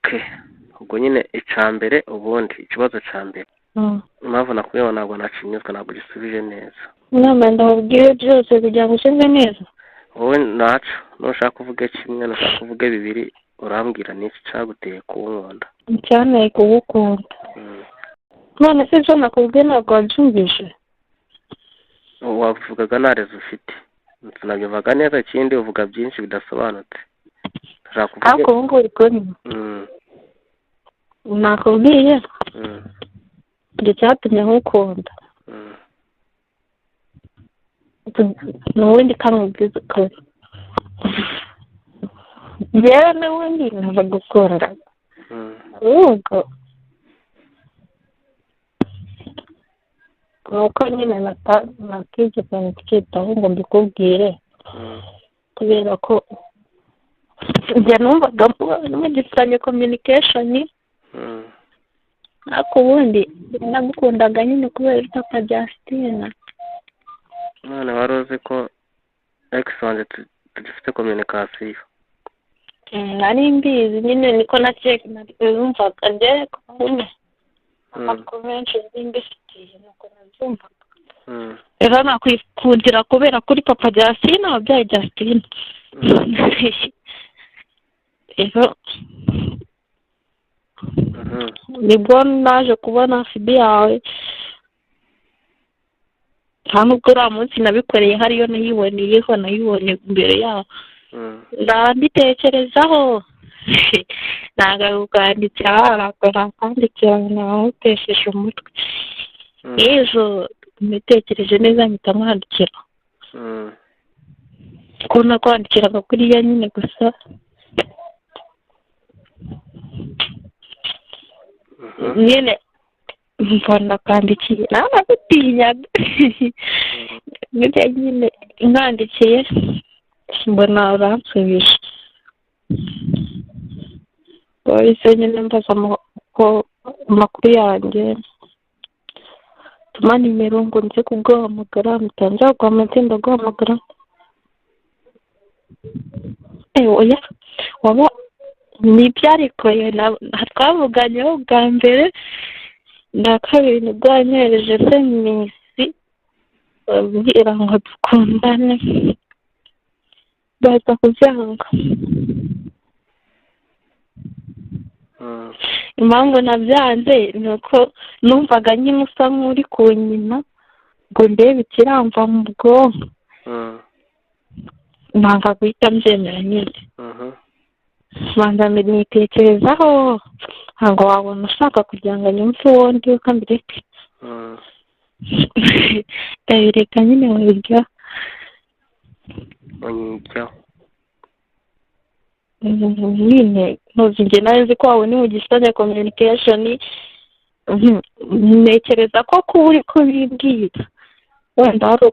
Okay, ubwo nyine icya mbere, ubundi ikibazo cya mbere, impamvu nakubwiye ngo ntabwo nacinyuzwa, ntabwo gisubije neza. Inama ndakubwire byose kugira ngo usubize neza. Wowe naco nushaka uvuge kimwe, nushaka uvuge bibiri, urambwira n'iki cyaguteye kunkunda? Icyanteye kugukunda? None se ibyo nakubwiye ntabwo wabyumvishe? Wavugaga nta rezo ufite, sinabyumvaga neza. Ikindi, uvuga byinshi bidasobanutse. Ndashaka uvuge. Ariko ubu ngubu uri kunyumva? Nakubwiye ngo icyatumye nkukunda n'ubundi kamubwiza ukuri, njyewe n'ubundi nabagukunda, ahubwo nuko nyine natigeze mbyitaho ngo mbikubwire, kubera ko njye numvaga mugifitanye communication, ariko ubundi nagukundaga nyine kubera papa Justina. None wari uzi ko ex wanjye tugifite communication? Nari mbizi nyine, niko nabyumvaga njyewe, nyine amakuru menshi nari mbifitiye, nuko nabyumvaga. Rero nakwikundira kubera kuri papa Justina wabyaye Justina. Rero nibwo naje kubona fibi yawe. Nta nubwo uriya munsi nabikoreye hariyo nayiboneyeho, nayibonye mbere yaho. Ndabitekerezaho, ntabwo kukwandikira, ntabwo nakwandikira, nawutesheje umutwe. Ejo mbitekereje neza, mpita nkwandikira, ko nakwandikiraga kuriya nyine gusa. Nyine mbona kwandikiye, nawe nagutinyaga nyine, nkwandikiye mbona uransubije. Wahise nyine mbaza ko amakuru yanjye, tuma nimero ngo nze kuguhamagara, mpita nzaguhamagara, ndaguhamagara. Oya, waba nibyo, ariko twavuganyeho bwa mbere na kabiri nibwo wanyohereje semisi babwira ngo dukundane, baza kubyanga. Impamvu nabyanze ni uko numvaga nyine usa nk'uri kunyina ngo ndebe ikiramva mu bwonko, nanga guhita mbyemera nyine. Banza nitekerezaho, ntabwo wabona ushaka kugira ngo anyumve uwo ndi we, mbireke, ndabireka nyine nkabijyaho. Unyijyaho? Nyine ntuzi, njye nawe nzi ko wabona umugifitanye communication, ntekereza ko kuba uri kubimbwira wenda hari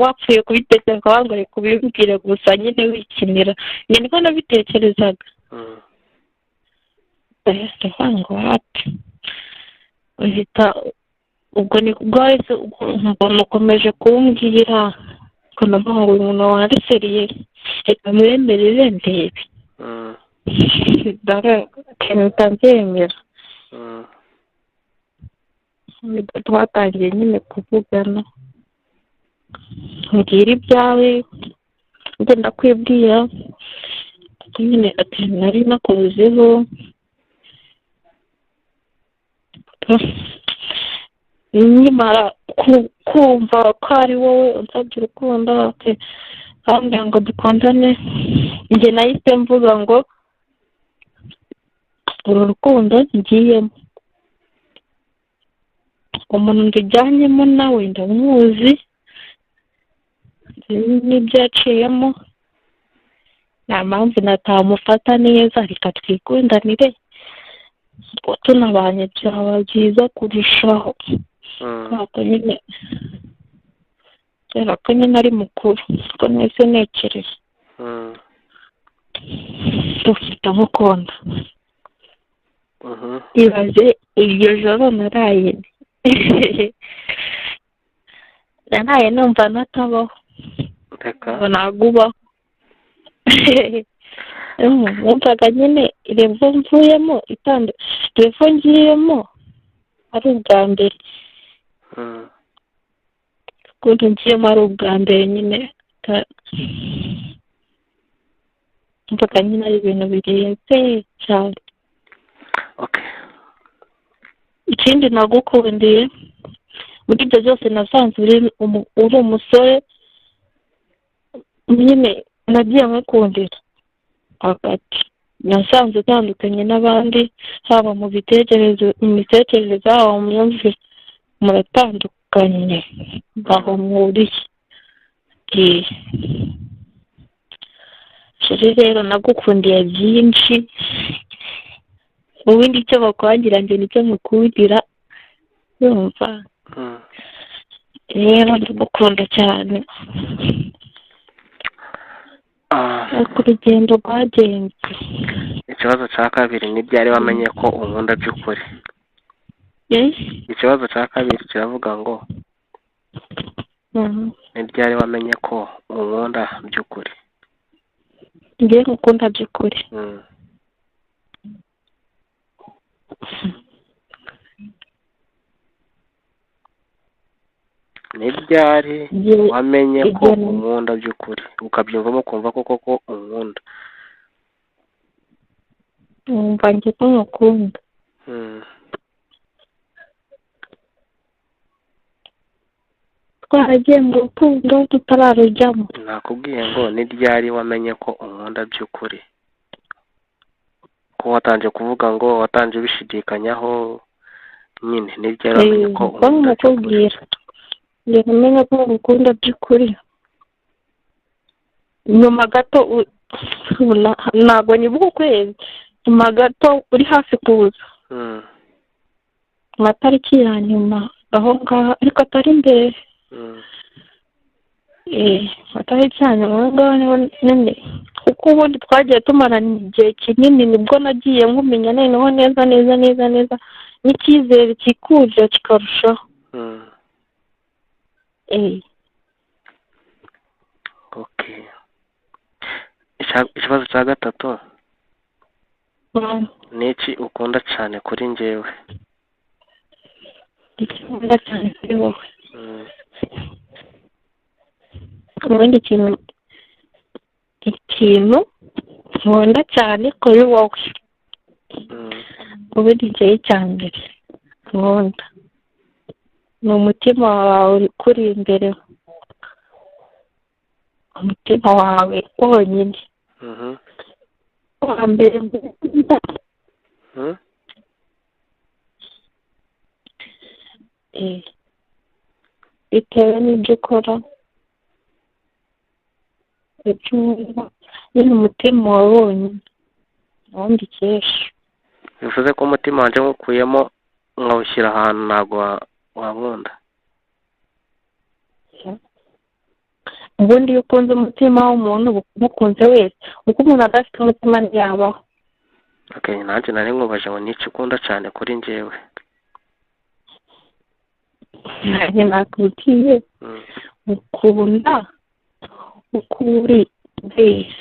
wapfuye kubitekereza ukavuga ngo reka ubimbwire gusa nyine wikinira. Njye niko nabitekerezaga. Ndavuga ngo wapi, uhita ubwo ni bwo wahise mbona ukomeje kumbwira ngo ndavuga ngo uyu muntu wariseriye, reka mwemerere ndebe. Mpita mbyemera. Nibwo twatangiye nyine kuvugana, mbwira ibyawe, ngenda kwibwira nyine ati nari nakubuzeho. Nkimara kumva ko ari wowe unsabye urukundo, ambwira ngo dukundane, njye nahise mvuga ngo uru rukundo ngiyemo, umuntu ndujyanyemo nawe ndamuzi n'ibyo yaciyemo, nta mpamvu natamufata neza, reka twikundanire, tunabanye byaba byiza kurushaho, kubera ko nyine ari mukuru, ko nahise ntekereza dufite amukunda. Ibaze iryo joro naraye naraye numva natabaho, ngo ntabwo ubaho. Numvaga nyine level mvuyemo, level ngiyemo ari ubwa mbere. Ukuntu ngiyemo ari ubwa mbere nyine, numvaga nyine ari ibintu birenze cyane. Ikindi nagukundiye muri ibyo byose, nasanze uri umusore nyine nagiye nkukundira hagati, nasanze utandukanye n'abandi, haba mu bitekerezo, mu mitekerereze, haba mu myumvire, muratandukanye aho muhuriye. Chéri rero nagukundiye byinshi, ubundi icyo bakwangira njye nicyo nkukundira, yumva. Rero ndagukunda cyane. Ariko urugendo rwagenze. Ikibazo cya kabiri ni ryari wamenye ko unkunda by'ukuri? Ikibazo cya kabiri kiravuga ngo ni ryari wamenye ko unkunda by'ukuri? Njye nkukunda by'ukuri. Ni ryari wamenye ko unkunda by'ukuri, ukabyumvamo ukumva ko koko unkunda? Numva njye ko nkukunda. Twaragiye mu rukundo tutararujyamo. Nakubwiye ngo ni ryari wamenye ko unkunda by'ukuri, ko watangiye kuvuga ngo watangiye ubishidikanyaho nyine, ni ryari wamenye ko unkunda by'ukuri? Njye namenye ko ngukunda by'ukuri nyuma gato, ntabwo nibuka ukwezi, nyuma gato uri hafi kuza amatariki ya nyuma aho ngaho, ariko atari imbere. Amatariki ya nyuma aho ngaho niho nyine, kuko ubundi twagiye tumarana igihe kinini, nibwo nagiye nkumenya noneho neza neza neza neza, n'icyizere kikuza kikarushaho. Okay. Ikibazo cya gatatu ni iki ukunda cyane kuri njyewe? Icyo nkunda cyane kuri wowe, ubundi ikintu nkunda cyane kuri wowe, ubundi njyewe icya mbere nkunda ni umutima wawe ukuri imbere, umutima wawe wonyine. Wa mbere nkunda. Bitewe n'ibyo ukora, ibyo wumva, nyine umutima wawe wonyine ubundi kesha. Bivuze ko umutima wanjye nkukuyemo nkawushyira ahantu ntabwo wankunda? Ubundi iyo ukunze umutima w'umuntu umukunze wese, kuko umuntu adafite umutima ntiyabaho. Okay, nanjye nari nkubaje ngo ni iki ukunda cyane kuri njyewe? Nanjye nakubwiye ukunda uko uri wese,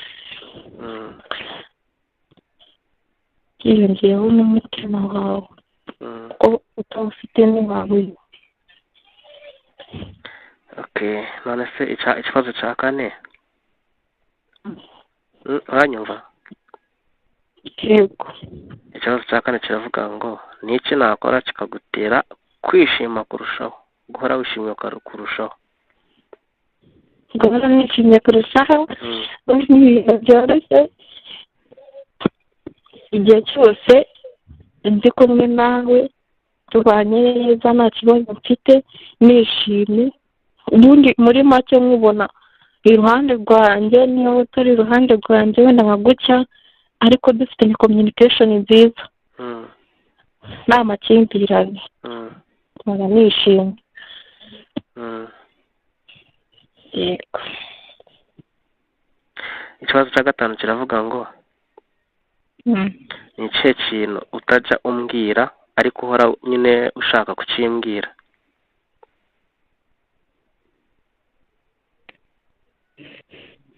byiyongeyeho n'umutima wawe, kuko utawufite ntiwaba uriho. Okay, none se ikibazo cya kane, uranyumva? Yego. Ikibazo cya kane kiravuga ngo ni iki nakora kikagutera kwishima kurushaho, guhora wishimye kurushaho? Guhora nishimye kurushaho ni ibintu byoroshye, igihe cyose ndi kumwe nawe tubanye neza, nta kibazo mfite, nishimye. Ubundi muri make nkubona iruhande rwanjye, niyo utari iruhande rwanjye wenda nka gutya, ariko dufitanye communication nziza, nta makimbirane, nkaba nishimye. Yego. Ikibazo cya gatanu kiravuga ngo ni ikihe kintu utajya umbwira ariko uhora nyine ushaka kukimbwira?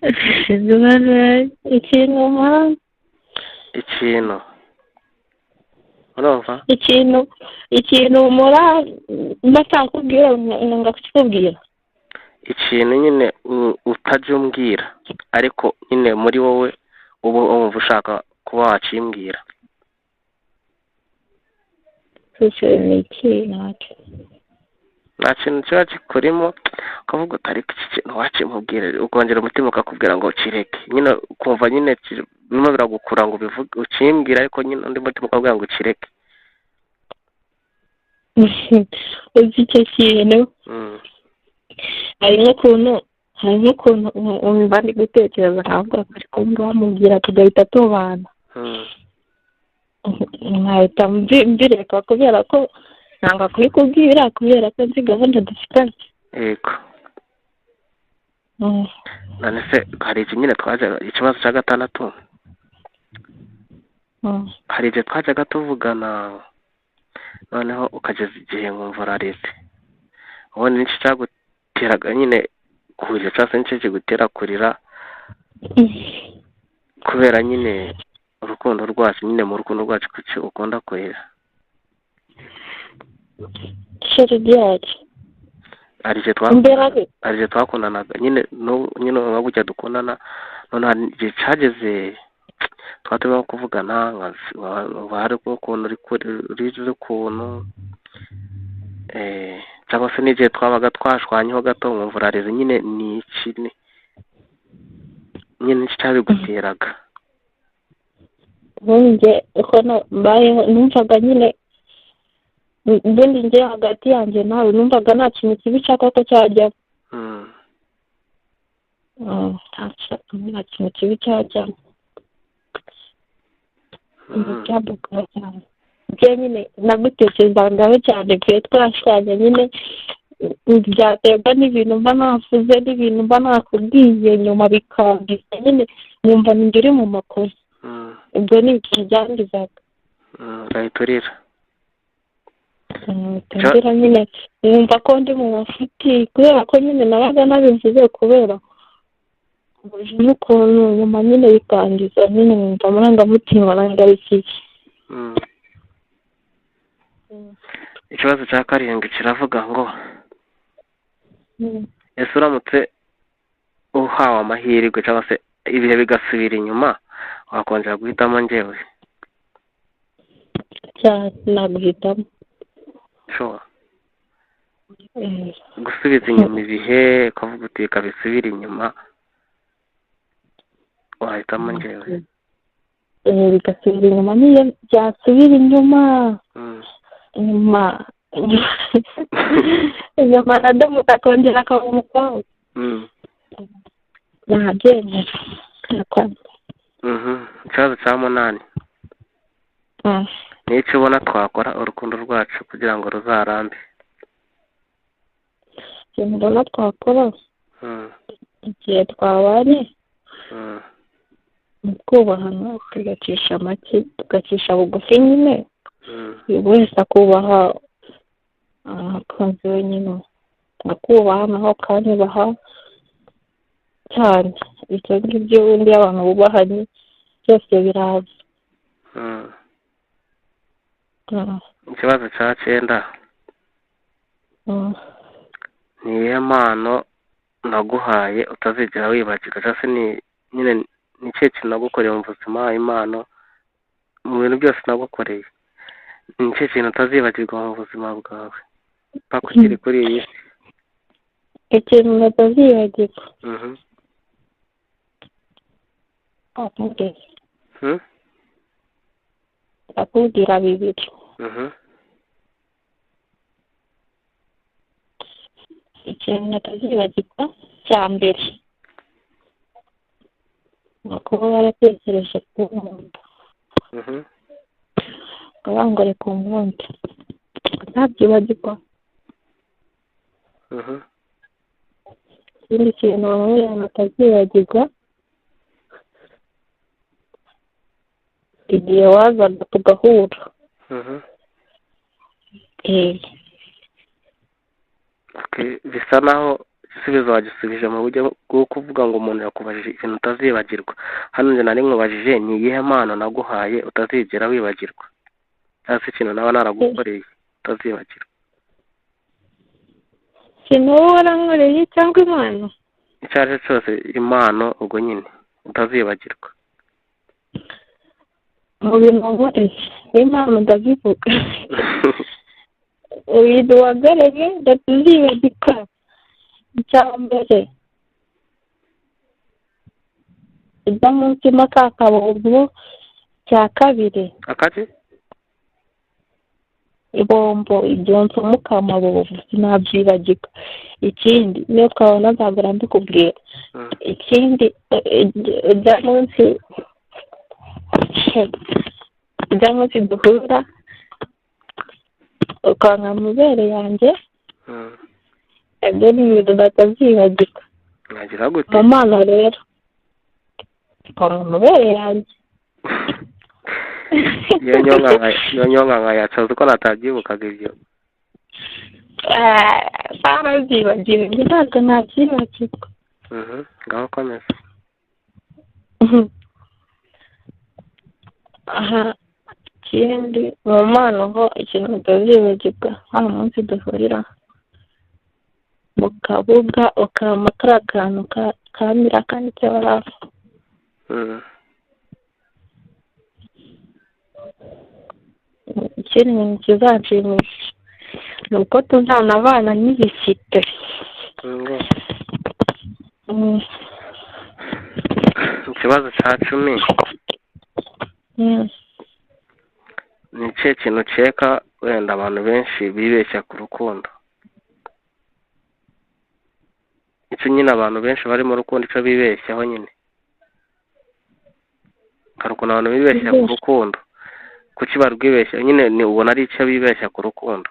Ikintu Ikintu urumva? Ikintu mpora batakubwira nanga kukikubwira. Ikintu nyine utajya umbwira ariko nyine muri wowe uba wumva ushaka kuba wakimbwira. Icyo ni iki ntacyo. Nta kintu kiba kikurimo ukavuga uti ariko iki kintu wakimubwira, ukongera umutima ukakubwira ngo kireke, nyine ukumva nyine birimo biragukura ngo ubivuge ukimbwira, ariko nyine undi mutima ukakubwira ngo ukireke. Uzi icyo kintu hari nk'ukuntu mba ndi gutekereza nkavuga ko ariko wamubwira tugahita tubana, nkahita mbireka kubera ko nanga kubikubwira kubera ko nzi gahunda dufitanye. Yego. None se hari iki nyine twajyaga, ikibazo cya gatandatu, hari igihe twajyaga tuvugana noneho ukageza igihe nkumva urareze, ubundi n'iki cyaguteraga nyine kurira cyangwa se n'iki kigutera kurira kubera nyine urukundo rwacu, nyine mu rukundo rwacu kuki ukunda kurira? Ishyari ryacu. Hari igihe twakundanaga nyine nyine nka gutya dukundana, none hari igihe cyageze twaba turimo kuvugana nka hari ukuntu uri ukuntu cyangwa se n'igihe twabaga twashwanyeho gato nkumva urareze, nyine ni iki nyine iki cyabiguteraga? Ubundi uko mbayeho numvaga nyine ubundi njye hagati yanjye nawe numvaga nta kintu kibi nshaka ko cyajyamo. Nta kintu kibi cyajyamo. Byabukora cyane. Njye nyine nagutekerezagaho cyane pe, twashwanye nyine byaterwa n'ibintu mba navuze n'ibintu mba nakubwiye nyuma bikangiza nyine nkumva ninjye uri mu makosa. Ubwo ni ibintu byangizaga. Ugahita urira. Ndira nyine nkumva ko ndi mu mafuti kubera ko nyine nabaga nabivuze kubera n'ukuntu nyuma nyine bikangiza nyine nkumva amarangamutima arangarukiye. Ikibazo cya karindwi kiravuga ngo ese uramutse uhawe amahirwe cyangwa se ibihe bigasubira inyuma wakongera guhitamo njyewe? Cyane naguhitamo. Sure. Gusubiza inyuma ibihe ukavuga uti reka bisubire inyuma, wahitamo njyewe? Bigasubira inyuma, niyo byasubira inyuma nyuma nyuma na Adamu akongera akaba umukobwa nabyemera. Ikibazo cya munani, ni icyo ubona twakora urukundo rwacu kugira ngo ruzarambe? Ikintu mbona twakora igihe twabanye ni ukubahana, tugacisha make, tugacisha bugufi nyine, buri wese akubaha umukunzi we nyine, akubaha naho akanyubaha cyane. Ibyo ngibyo ubundi iyo abantu bubahanye byose biraza. Ikibazo cya cyenda, ni iyihe mpano naguhaye utazigera wibagirwa, cyangwa se ni nyine ni ikihe kintu nagukoreye mu buzima, impano mu bintu byose nagukoreye, ni ikihe kintu utazibagirwa mu buzima bwawe mpaka ukiri kuri iyi si? Ikintu natazibagirwa ndakubwira bibiri. Ikintu natazibagirwa cya mbere ni ukuba waratekereje ku nkunda, ukavuga ngo reka unkunde, ntabyibagirwa. Ikindi kintu natazibagirwa, igihe wazaga tugahura. Bisa naho Igisubizo wagisubije mu buryo bwo kuvuga ngo umuntu yakubajije ikintu utazibagirwa. Hano njye nari nkubajije ni iyihe mpano naguhaye utazigera wibagirwa, cyangwa se ikintu naba naragukoreye utazibagirwa. Ikintu wowe warankoreye cyangwa impano? Icyo ari cyo cyose, impano ubwo nyine utazibagirwa. Mu bintu wankoreye n'impano ndazivuga. Ibintu wankoreye ndatazibagirwa. Icya mbere ujya munsi ka kabombo. Icya kabiri akaki ibombo ibyonso mukamabombo sinabyibagirwa. Ikindi niyo twabona nzahora mbikubwira. Ikindi ujya munsi duhura ukanka amabere yanjye, ibyo ni ibintu natabyibagirwa. Nagira gute? Mu mana rero ukanka amabere yanjye. Iyo nyonka nkayaca uzi ko natabyibukaga ibyo. Barabyibagiwe, ntabwo nabyibagirwa. Ngaho komeza. Aha ikindi mu mpano ho ikintu utazibagirwa, hano munsi duhurira mu kabuga ukampa kariya kantu ka miraka kanditseho rafu. Ikindi kintu kizanshimisha ni uko tuzanabana nk'ibifite. Ikibazo cya 10 ni ikihe kintu ukeka wenda abantu benshi bibeshya ku rukundo? Icyo nyine abantu benshi bari mu rukundo icyo bibeshyaho nyine. Hari ukuntu abantu bibeshya ku rukundo. Kuki barwibeshya nyine ni ubona ari icyo bibeshya ku rukundo?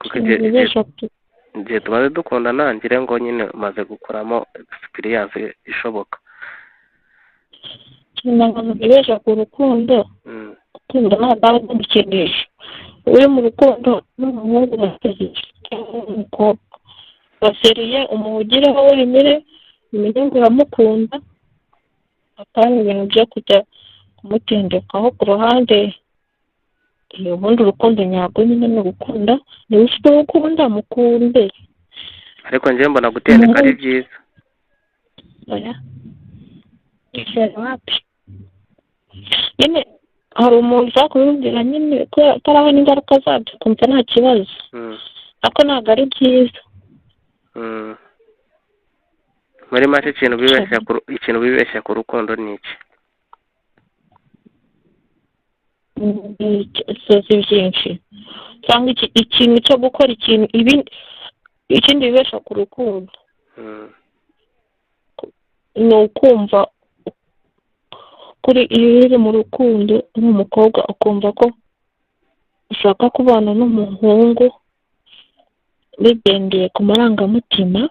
Kuko igihe tumaze dukundana ngire ngo nyine umaze gukuramo experience ishoboka. Abantu bibeshya ku rukundo, urukundo ntabwo ari ugukinisha. Uri mu rukundo n'umuhungu baseriye cyangwa umukobwa baseriye, umuhugireho wenyine, umenye ngo uramukunda, atari ibintu byo kujya kumutendekaho ku ruhande. Ubundi urukundo nyarwo nyine ni ugukunda, niba ufite uwo ukunda mukunde. Ariko njyewe mbona gutendeka ari byiza. Oya nyine hari umuntu ushobora kubibwira nyine ko atarabona ingaruka zabyo ukumva nta kibazo, ariko ntabwo ari byiza. Muri make ikintu bibeshya ku rukundo ni iki? Sozi byinshi cyangwa ikintu cyo gukora ikintu ikindi bibeshya ku rukundo ni ukumva kuri iyo uri mu rukundo n'umukobwa ukumva ko ushaka kubana n'umuhungu bigendeye ku marangamutima.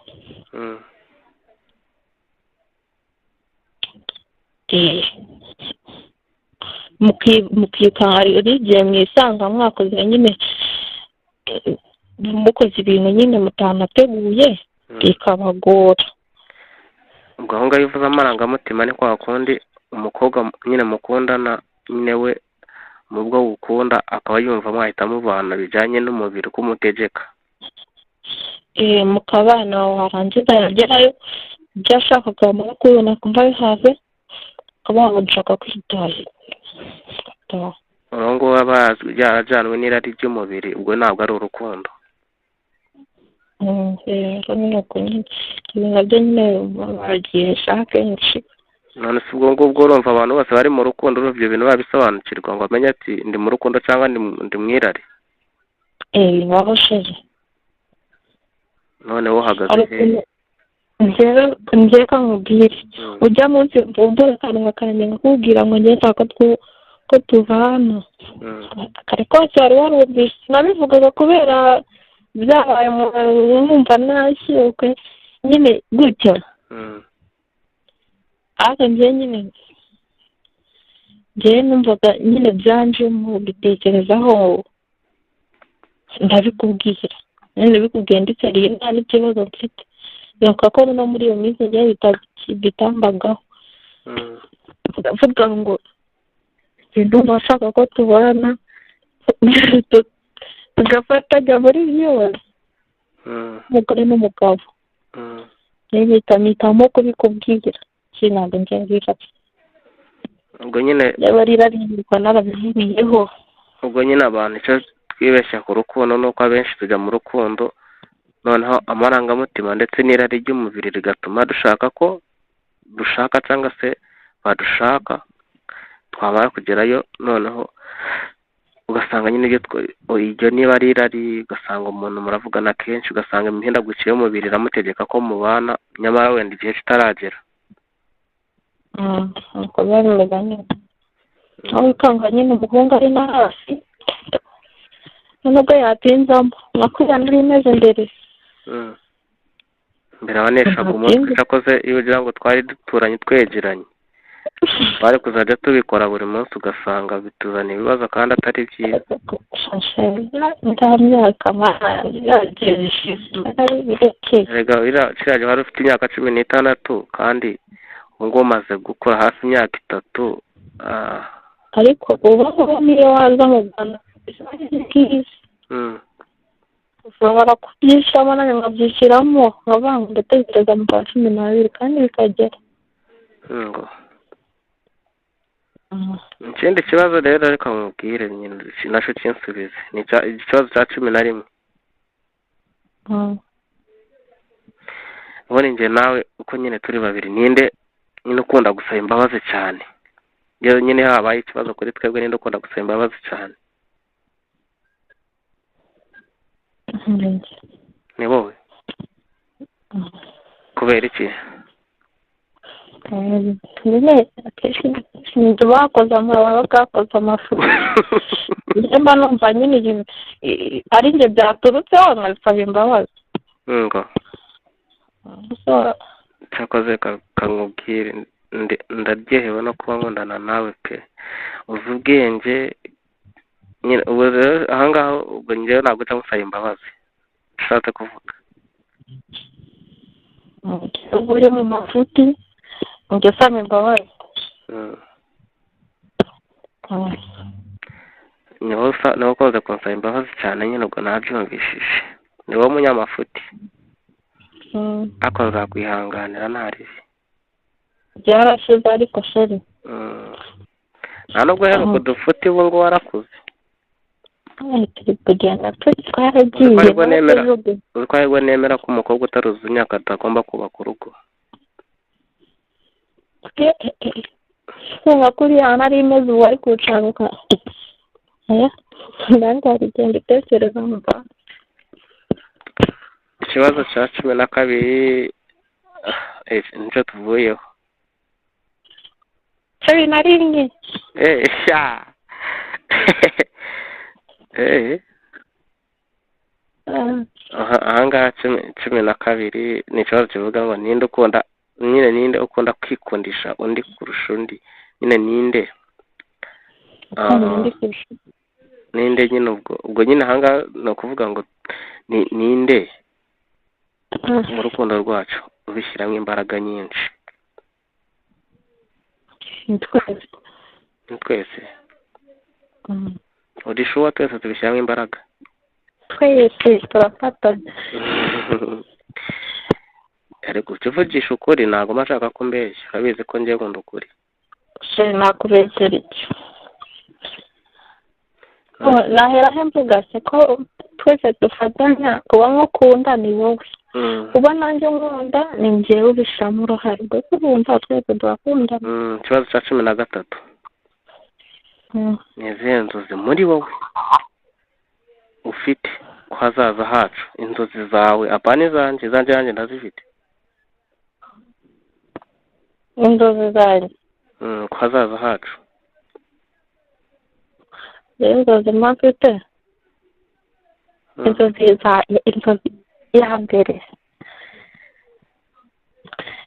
Mukikanga igihe mwisanga mwakoze nyine mukoze ibintu nyine mutanateguye bikabagora. Ubwo aho ngaho uvuze amarangamutima ni kwa kundi umukobwa nyine mukundana nyine we mu bwo gukunda akaba yumva mwahita mubana bijyanye n'umubiri uko umutegeka. Mukabana warangiza yagerayo ibyo ashakaga wamara kubibona akumva bihaze akaba dushaka kwitahira. Uwo nguwo aba yarajyanwe n'irari ry'umubiri, ubwo ntabwo ari urukundo. Rero ni uko nyine ibintu nabyo nyine bagiye kenshi. None se ubwo ngubwo urumva abantu bose bari mu rukundo urumva ibyo bintu babisobanukirwa ngo bamenye ati ndi mu rukundo cyangwa ndi mu irari? Bibaho sheri. None wowe uhagaze hehe? Njyewe nkubwire ujya munsi mvumbura akantu kanjye nkakubwira ngo njye nshaka ko tuvana. Kare kose wari warumvise nabivugaga kubera byabaye numva nashyukwe nyine gutyo. Ariko njyewe nyine njyewe numvaga nyine byanjemo mbitekerezaho Ndabikubwira nyine, bikubwiye ndetse nta n'ikibazo mfite. Bibuka ko no muri iyo minsi ngewe bitambagaho. Ndavuga ngo ndumva ashaka ko tubana tugafatanya muri byose, umugore n'umugabo. Mpitamo kubikubwira, ntabwo njya bifata. Ubwo nyine yaba rirarirwa narabivugiyeho. Ubwo nyine abantu icyo twibeshya ku rukundo ni uko abenshi tujya mu rukundo, noneho amarangamutima ndetse n'irari ry'umubiri rigatuma dushaka ko dushaka cyangwa se badushaka, twamara kugerayo noneho ugasanga nyine iryo niba ari irari, ugasanga umuntu muravugana kenshi, ugasanga imihindagurikire y'umubiri iramutegeka ko mubana, nyamara wenda igihe kitaragera. Nuko biba bimeze nyine, aho wikanga nyine umuhungu ari na hafi, nubwo yatinzamo nka kuriya nari imeze mbere. Mbere abaneshaga umutwe, cyakoze iyo ugira ngo twari duturanye twegeranye, twari kuzajya tubikora buri munsi, ugasanga bituzana ibibazo kandi atari byiza. Nta myaka Erega kiriya gihe wari ufite imyaka 16, kandi ubu ngubu umaze gukura hafi imyaka 3. Ariko ubu ngubu niyo waza mu Rwanda ushobora kubyishyiramo, nanjye nkabyishyiramo, nkavuga ngo ndatekereza mu kwa 12 kandi bikagera. Ikindi kibazo rero reka nkubwire nacyo kinsubize, ni ikibazo cya 11. Ubundi njye nawe uko nyine turi babiri, ninde nyine ukunda gusaba imbabazi cyane? Iyo nyine habaye ikibazo kuri twebwe, ninde ukunda gusaba imbabazi cyane? Ni wowe. Kubera iki? Akenshi bakoze bakakoze amafu, mba numva nyine ari njye byaturutseho nkasaba imbabazi. Ngo cyakoze kankubwire, ndaryohewe no kuba nkundana nawe pe, uzi ubwenge nyine. Ubu rero ahangaha ubwo njyewe ntabwo ujya musaba imbabazi, ushatse kuvuga ubwo uri mu mafuti njye usaba imbabazi. Niwe ukunze kunsaba imbabazi cyane nyine, ubwo nabyumvishije ni wowe munyamafuti, ariko nzakwihanganira ntaribi. Byarashize ariko sheri nta nubwo uheruka udufuti, ubu ngubu warakuze. Turi kugenda twaragiye. Uzi ko aribwo nemera ko umukobwa utaruzuza imyaka atagomba kubaka urugo. Nka kuriya nari imeze ubu ari kuwucaguka, nanjye hari igihe mbitekereza mva. Ikibazo cya 12 nicyo tuvuyeho. 11. Ahangaha 12 ni ikibazo kivuga ngo ninde ukunda nyine, ninde ukunda kwikundisha undi kurusha undi nyine, ninde ninde nyine. Ubwo nyine ahangaha ni ukuvuga ngo ninde mu rukundo rwacu ubishyiramo imbaraga nyinshi? Ni twese. Urishuwa twese tubishyiramo imbaraga? Twese turafatanya. Ariko ukivugisha ukuri, ntabwo mba nshaka ko umbeshya, urabizi ko ngiye nkunda ukuri. Nakubeshyera icyo nahera he mvuga se ko twese dufatanya, kuba nkukunda ni wowe, kuba nanjye nkunda ni njyewe ubishyiramo uruhare, ubwo urumva twese turakundana. Ikibazo cya 13 ni izihe nzozi muri wowe ufite ku hazaza hacu? Inzozi zawe, apana izanjye, izanjye yanjye ndazifite. Inzozi zanjye ku hazaza hacu. Inzozi mba mfite, inzozi ya mbere,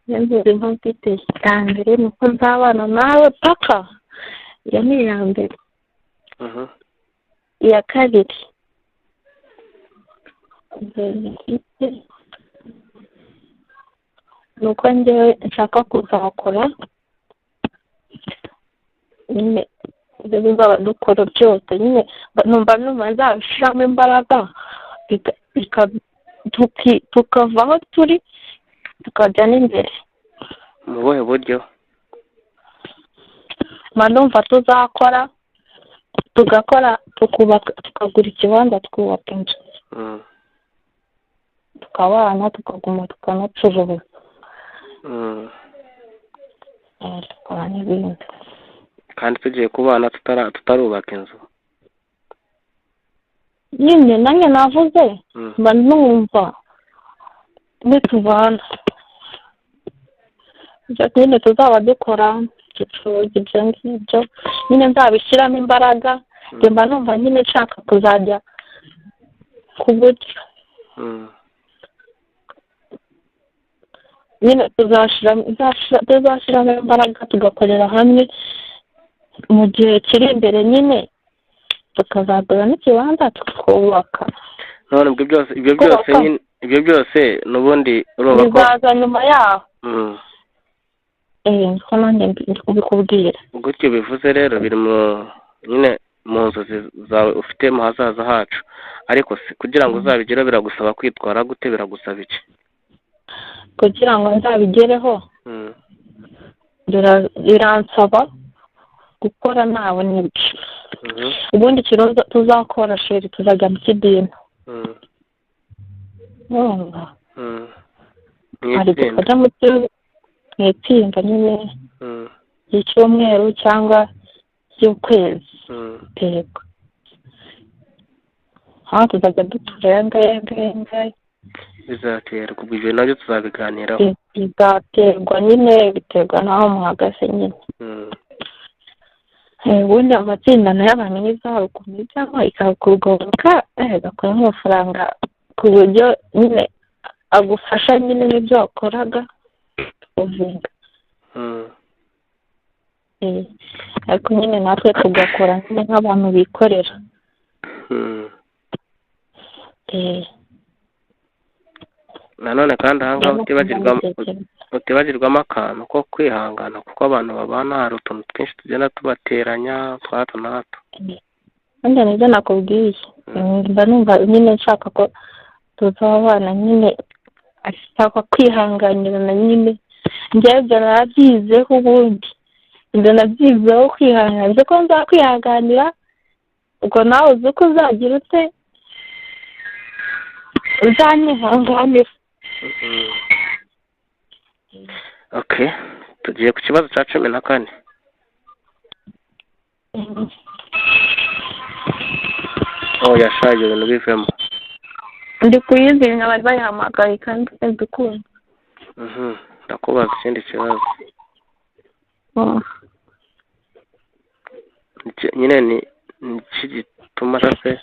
inzozi mba mfite ya mbere ni uko nzabana nawe paka, iyo ni iya mbere. Iya kabiri Inzozi mfite ni uko njyewe nshaka kuzakora nyine ibyo bizaba dukora byose nyine numva nzabishyiramo imbaraga, tukava aho turi tukajya n'imbere. Mu buhe buryo? Mba numva tuzakora, tugakora, tukubaka, tukagura ikibanza, twubaka inzu, tukabana, tukaguma, tukanacuruza, tukora n'ibindi. Kandi tugiye kubana tutarubaka inzu nyine nanjye navuze, mba numva nitubana nyine tuzaba dukora ducuruza ibyo ngibyo nyine nzabishyiramo imbaraga. Mba numva nyine nshaka kuzajya ku buryo nyine tuzashyiramo imbaraga, tugakorera hamwe mu gihe kiri imbere nyine tukazagura n'ikibanza tukubaka. None ubwo ibyo byose nyine, ibyo byose n'ubundi urumva ko bizaza nyuma yaho. Niko nanjye ndi kubikubwira. Gutyo bivuze rero biri mu nyine mu nzozi zawe ufite mu hazaza hacu, ariko se kugira ngo uzabigereho biragusaba kwitwara gute, biragusaba iki? Kugira ngo nzabigereho biransaba gukora ntawe nibyo. Ubundi ikintu tuzakora chéri, tuzajya mu kidini. Urumva? Hari tukajya mu itsinda nyine ry'icyumweru cyangwa ry'ukwezi. Yego. Aho tuzajya dutura aya ngaya ngaya ngaya. Bizaterwa, ubwo ibyo nabyo tuzabiganiraho. Bizaterwa nyine, biterwa n'aho muhagaze nyine. Ubundi amatsinda nayo aba meza, hari ukuntu ijyamo ikakugoboka, igakuramo amafaranga ku buryo nyine agufasha nyine n'ibyo wakoraga uvinga. Ariko nyine natwe tugakora nyine nk'abantu bikorera. Nanone kandi aha ngaha utibagirwamo akantu ko kwihangana, kuko abantu babana hari utuntu twinshi tugenda tubateranya twa hato na hato. Nanjye nibyo nakubwiye, mba numva nyine nshaka ko tuzabana nyine, ashaka kwihanganirana nyine. Njyewe ibyo narabyizeho, ubundi ibyo nabyizeho kwihangana, nzi ko nzakwihanganira, ubwo nawe uzi ko uzagira ute, uzanyihanganira. Okay, tugiye ku kibazo cya 14. Oya sha, ibyo bintu bivemo. Ndi kuyizimya, bari bayihamagaye kandi ndikunda. Ndakubaza ikindi kibazo. Nyine ni iki gituma se,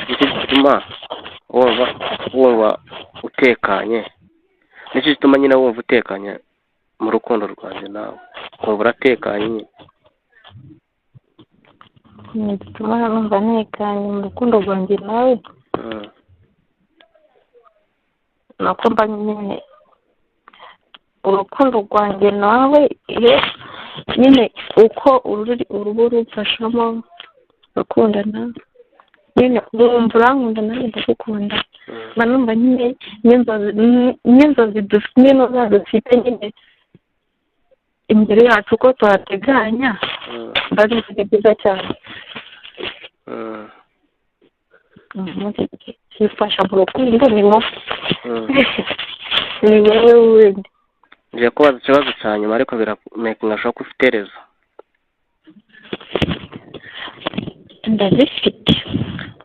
iki gituma wumva utekanye, niki gituma nyine wumva utekanye mu rukundo rwanjye nawe, ukumva uratekanye nyine? Gituma numva ntekanye mu rukundo rwanjye nawe, nuko mba nyine urukundo rwanjye nawe iyo nyine uko uruba urumfashamo urakundana nyine, urumva urankunda nanjye ndagukunda, mba numva nyine n'inzozi dufite nyine imbere yacu uko tuhateganya, mba numva ari byiza cyane. Bifasha mu rukundo ni wowe, ni wowe wundi. Ngiye kubaza ikibazo cya nyuma, ariko biramekinga sure ko ufite rezo. Ndazifite.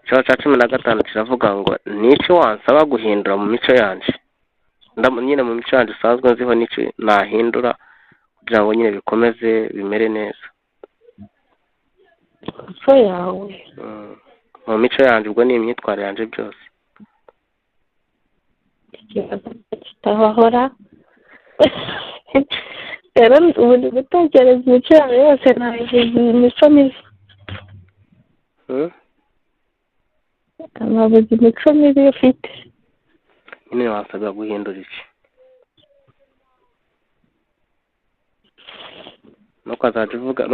Ikibazo cya 15 kiravuga ngo ni iki wansaba guhindura mu mico yanjye? Nyine mu mico yanjye isanzwe nziho, n'iki nahindura kugira ngo nyine bikomeze bimere neza? Mico yawe? Mu mico yanjye ubwo ni imyitwarire yanjye byose. Ikibazo kitabahora rero, ubu ndi gutekereza imico yawe yose, nayigize imico mibi. Nabuze imico mibi ufite. Nyine wansabwa guhindura iki? Ntukazajya uvuga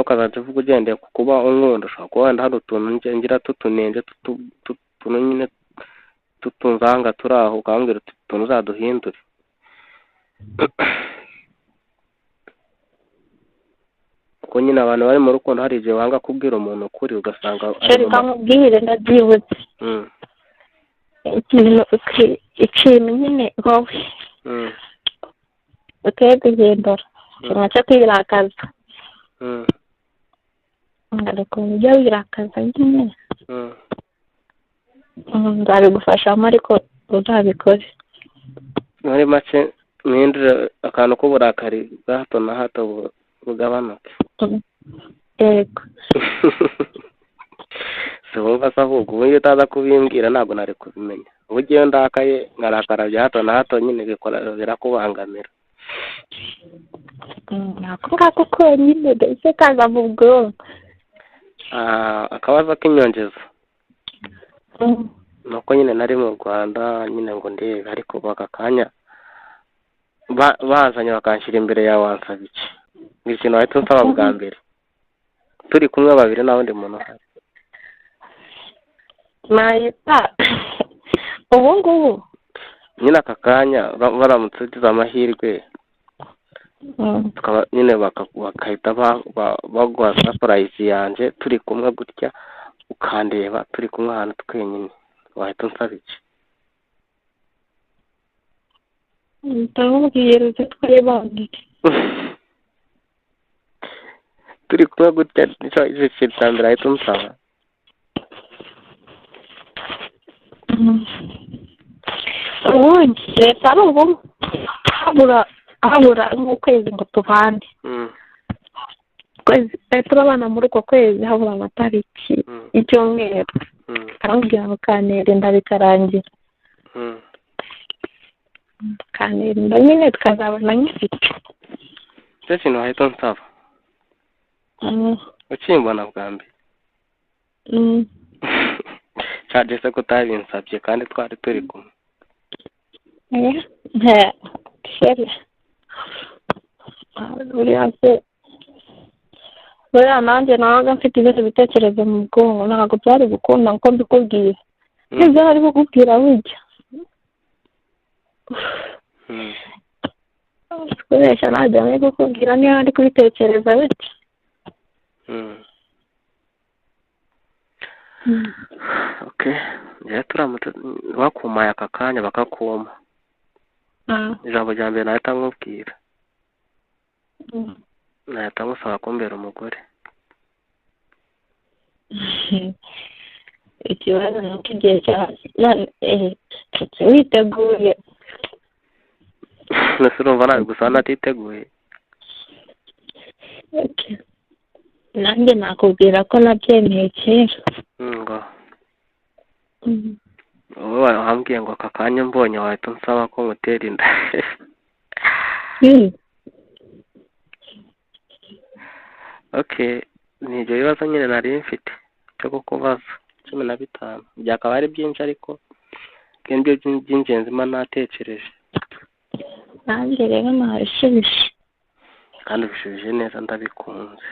ugendeye ku kuba unkunda, ushobora kuba wenda hari utuntu ngira tutunenze tutuntu nyine tutunzanga turi aho, ukambwira uti utuntu uzaduhindure. Kuko nyine abantu bari mu rukundo hari igihe wanga kubwira umuntu ukuri ugasanga reka nkubwire ndabyibutse. Ikintu nyine wowe ukwiye guhindura ikintu cyo kwirakaza. Hari ukuntu ujya wirakaza nyine, nzabigufashamo ariko uzabikore. Muri make mpindure akantu k'uburakari bwa hato na hato bugabanuke. Yego. Si wumva se ahubwo ubu iyo utaza kubimbwira ntabwo nari kubimenya. Ubu iyo ndakaye nkarakara bya hato na hato nyine birakubangamira. Ako ngako konyine gahise kaza mu bwonko. Akabazo k'inyongezo ni uko nyine nari mu Rwanda nyine ngo ndebe, ariko aka kanya bazanye bakanshyira imbere yawe wansaba iki? Ni ikintu wahita unsaba bwa mbere turi kumwe babiri nta wundi muntu uhari. Nahita ubu ngubu nyine aka kanya baramutse ugize amahirwe tukaba nyine bakahita baguha sapurayizi yanjye turi kumwe gutya, ukandeba turi kumwe ahantu twenyine, wahita unsaba iki? Ndamubwira uti twibonere. Turi kumwe gutya nicyo kintu cya mbere ahita unsaba. Ubundi leta ari ubu habura nk'ukwezi ngo tubane. Turabana muri uko kwezi habura amatariki icyumweru, arambwira ngo kanerinda bikarangira, kanerinda nyine tukazabona nkifite. Icyo kintu wahita unsaba ukimbona bwa mbere? Cyaje se ko utabinsabye kandi twari turi kumwe? Buriya nanjye nabaga mfite ibindi bitekerezo mu bwonko, ntabwo byari gukunda nkuko mbikubwiye. Nibyo nari kukubwira burya. Kubeshya ntabwo nari kukubwira niba ndi kubitekereza bityo. Okay, njyewe turamutse bakumaye aka kanya bakakuma, ijambo rya mbere nahita nkubwira, nahita nkusaba kumbera umugore. Ikibazo ni uko igihe cyawe witeguye. Ese urumva nabigusaba natiteguye? Nanjye nakubwira ko nabyemeye kera. Ngo wowe wambwiye ngo aka kanya mbonye wahita unsaba ko ngutera inda. Okay, ni ibyo bibazo nyine nari mfite cyo kukubaza 15 byakaba ari byinshi, ariko nibyo by'ingenzi mba natekereje. Nanjye rero nabishubije. Kandi ubishubije neza, ndabikunze.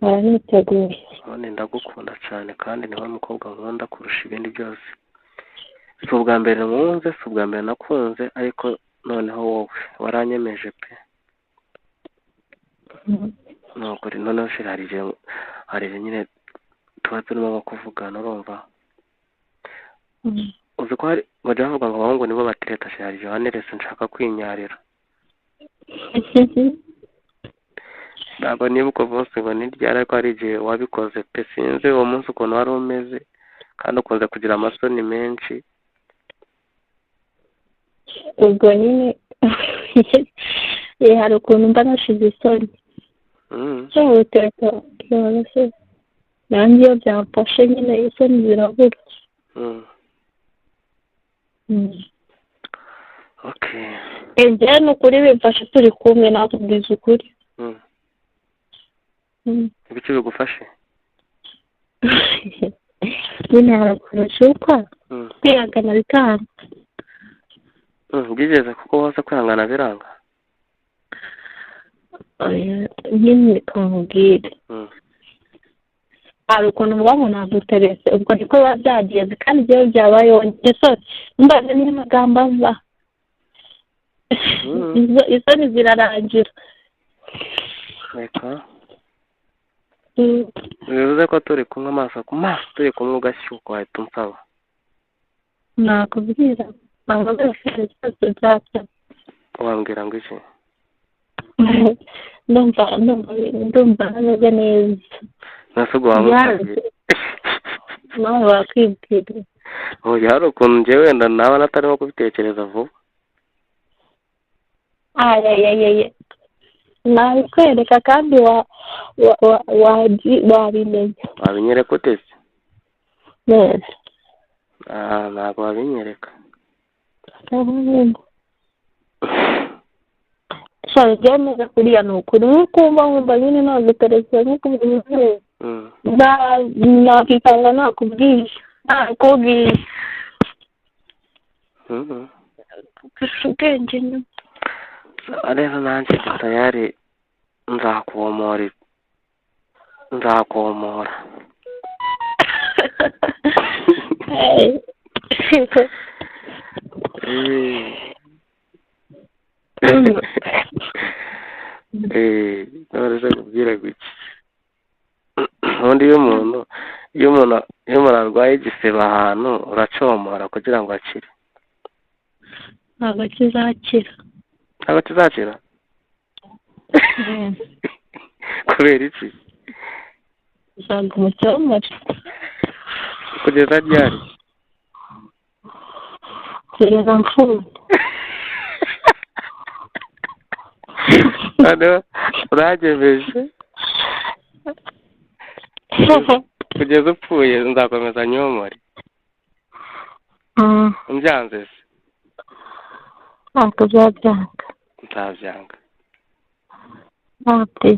Niteguye. None ndagukunda cyane kandi niwe mukobwa nkunda kurusha ibindi byose. Si ubwa mbere nkunze, si ubwa mbere nakunze, ariko noneho wowe waranyemeje pe. Nuko noneho shira hari igihe nyine tuba turimo nko kuvugana, urumva uzi ko hari bajya bavuga ngo abahungu nibo batereta, shira hari igihe waneretse nshaka kwinyarira. Ntabwo nibuka umunsi ngo ni ryari, ariko hari igihe wabikoze pe, sinzi uwo munsi ukuntu wari umeze, kandi ukunze kugira amasoni menshi. Ubwo nyine hari ukuntu mba nashize isoni. Cyahutereka byoroshye, nanjye iyo byamfashe nyine isoni zirabura. Okay. Njyewe ni ukuri bimfashe turi kumwe, nakubwiza ukuri. Ibiki bigufashe? Nyine hari ukuntu ushukwa kwihangana bikanga. Byigeze kuko hose kwihangana biranga? Nyine kamubwire hari ukuntu muba ngo naguterese, ubwo niko biba byagenze kandi ibyo byabayeho isoni mbaze niyo magambo ava isoni zirarangira. Reka bivuze ko turi kumwe amaso ku maso, turi kumwe ugashyukwa wahita unsaba. Nakubwira wambwira ngo iki? Ndumva ntameze neza. Nasugo wamusabye nawe wakwibwira. Oya hari ukuntu njyewe wenda naba natarimo kubitekereza vuba. Ayayayaya nabikwereka kandi wabimenya. Wabinyereka ute se? Neza. Ntabwo wabinyereka. Shari byemeza kuriya ni ukuri nkuko nkumva nyine naguteretse nkuko ubivuze nakikanga nakubwiye nakubwiye ubwenge nyuma. Rero nanjye tayari nzakomora. None se kubwira guki? Ubundi iyo umuntu arwaye igisebe ahantu uracomora kugira ngo akire. Ntabwo kizakira. Ntabwo kizakira? Kubera iki? Uzaguma ucyomore. Kugeza ryari? Kugeza mpfuye. Hano uragejeje kugeza upfuye nzakomeza nyomore. Mbyanze se? Ntabwo uzabyanga. Ntabyanga. Ntabwo.